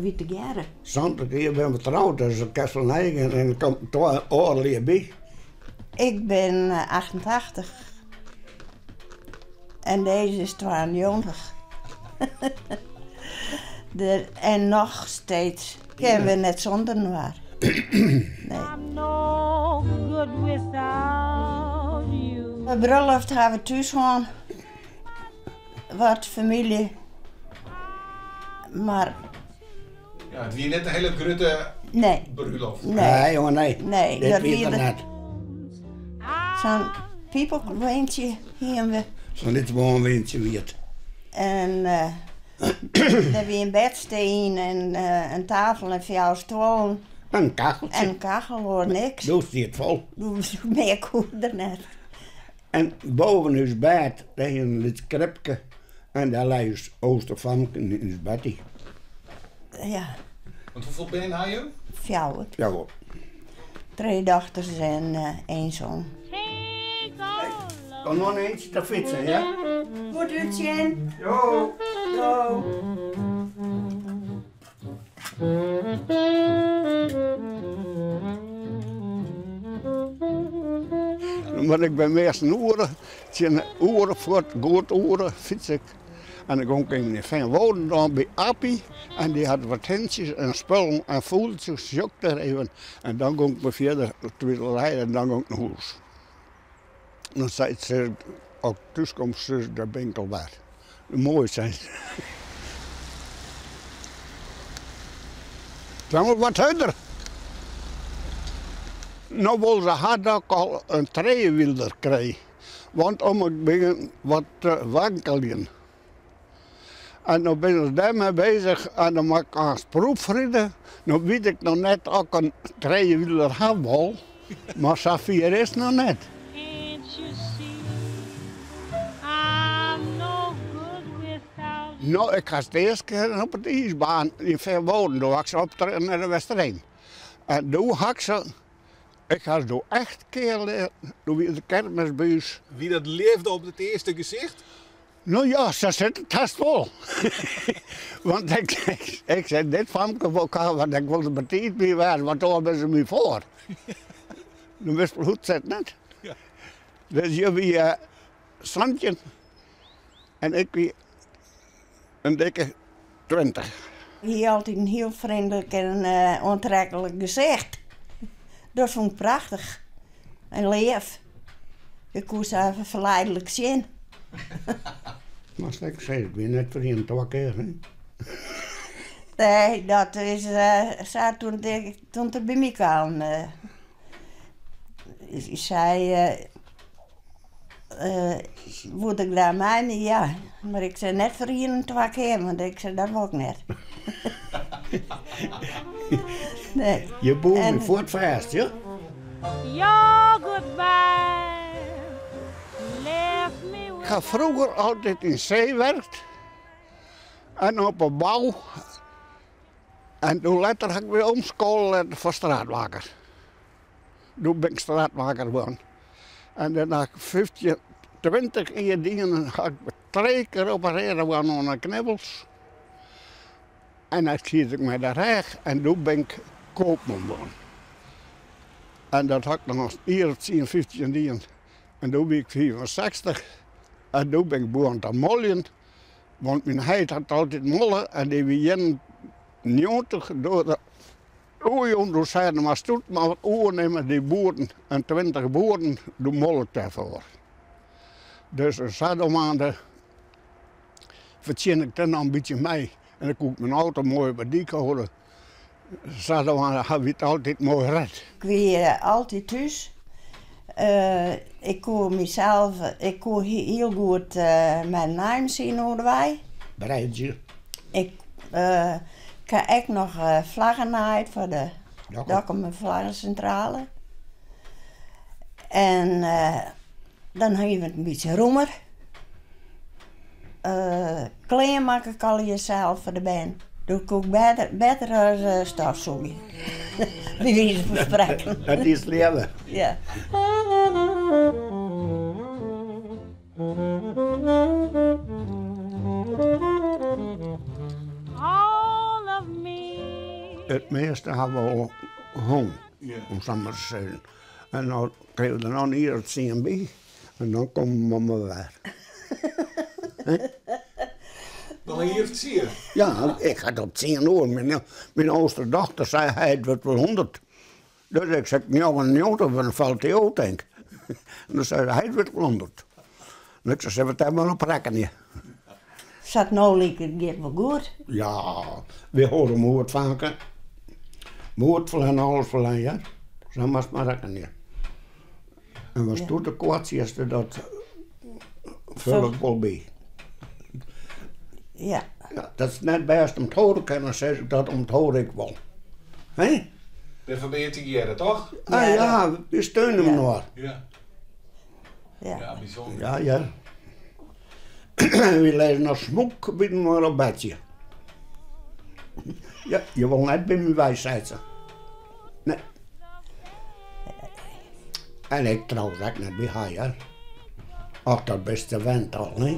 Wy tegearre. 70 jier binne we troud, dus dat kinst wol neigean en der komt twa âldelju by. Ik bin 88 en dizze is 92. De, en noch steeds kinne we net sûnder inoar. Nee. I'm no good without you. De brulloft ha we thús hân. Wat famylje. Mar. Ja, it wie net in hiele grutte nee. bruloft. Nee, nee, jonge, nee. Nee, dat wie der net. Sa'n pipowentsje hienen we. Sa'n lyts woanwentsje wie it. En uh, der wie in bedstee yn en uh, in tafel en fjouwer stuollen. En in kacheltsje. En in kachel, oar niks. Doe stie it fol. Doe mear koe der net. En boven ús bêd lei in lyts kribke en dêr lei ús âldste famke, ús Betty. Ja. Want hoefolle bern ha jo? Fjouwer. Fjouwer. Trije dochters en één soan. Kom noch eens te fytsen, ja? Goed útsjen. Jo. Jo. Want ik bin meast in oere, tsjin in oere fuort, goed oere, fyts ik. En dan gong ik even yn Feanwâlden dan by Appie en dy hat wat hintsjes en spullen en fûgeltsjes, sjoch ik dêr even. En dan gong ik wer fierder, Twizelerheide en dan gong ik nei hûs. Dan sei se, as ik thús kom, sei se, dêr bin ik al wer. Moai, sei se. Dan wol wat hurder. No wol se ha dat ik al in trijewieler krij, want om ik begin wat te wankeljen. En no binne se dêrmei bezich en dan moat ik aanst proefride. No wit ik noch net oft ik in trijewieler ha wol, mar safier is it noch net. No, ik ha it earste kear op de iisbaan yn Feanwâlden, doe ha ik se optrekken nei de Westereen. En doe ha ik se, ik ha se doe echt kear leard, doe wie de kermis by ús. Wie dat leafde op it earste gesicht? No ja, sa sit it hast wol. Want ik, ik sei, dit famke wol ik ha, want ik wol der betiid by wêze, want oars binne se my foar. Dan wist wol hoe't it sit, net? Dus hja wie 17 en ik wie in dikke 20. Hy hie altyd in hiel frindlik en oantreklik gesicht. Dat fûn ik prachtich en leaf. Ik koe sa ferleidlik sjen. Moatst ek sizze, ik wie net foar ien twa kear. Hè? Nee, dat is sa toen toen er by my kaam. Sei, woe ik daar mei my? Ja, mar ik sei net foar ien en twa kear, want ik sei dat wol ik net. Nee. Je bûn my fuort fêst, ja? Your goodbye left me Ik ha froeger altyd yn see werkt en op 'e bou. En doe letter ha ik my omskoalle litten foar straatmaker. Doe bin ik straatmaker wurden. En dêrnei ha ik 15, 20 jier dien en ha ik trije kear operearre wurden oan de knibbels. En dan siet ik mei de rêch en doe bin ik koopman wurden. En dat ha ik noch in jier of tsien, 15 dien. En doe wie ik 65 en doe bin ik begûn te moljen. Want myn heit hat altyd molle en dy wie 91 doe er oerjûn, doe sei er, moatst doe mar wat oernimme, dy boeren, en 20 boeren, doe mol ik dêrfoar. Dus sadwaande fertsjinne ik dêr noch in bytsje mei en dan koe ik myn auto moai op 'e dyk hâlde. Sadwaande ha wy it altyd moai ret. Ik wie altyd thús. Ik koe mysels, ik koe hiel goed mei de naaimachine oer de wei. Breidzje. Ik ha ek noch flaggen naaid foar de Dokkumer Vlaggencentrale. En dan hiene we it in bytsje rûmer. Klean makke ik allegear sels foar de bern. Doe koe ik better, better as stofsûgje. By wize fan sprekken. Dat is leaver. Ja. All of me. It measte ha we al hân, om sa mar te sizzen. En dan krije we der noch in jier of tsien by en dan komme we mar wer. Noch in jier of tsien? Ja, ik ha tot tsien oer. Myn âldste dochter sei, heit wurdt wol hûndert. Dus ik sei 99, dan falt dy ôf tink. En dan sei se, heit wurdt wol hûndert. En ik sei, sille we dêr mar op rekkenje. Sa't no liket giet wol goed. Ja, wy hâlde moed fanke. Moed ferlern, alles ferlern, hear. Sa moatst mar rekkenje. En ast doe tekoart sjitst, dat ful ik wol by. Ja. Ja, dat is net bêst om te horen kinnen, sis ik, dat ûnthâld ik wol. Hè? Dêrfoar binne je tegearre, toch? Ah, ja, we steunen inoar. Ja. Ja. Ja, bysûnder. Ja, ja. Wy lizze noch smûk by inoar op bedsje. Ja, je wol net by my wei, seit se. Nee. En ik trouwens ek net by har, hear. Och, dat bist wend al, hè?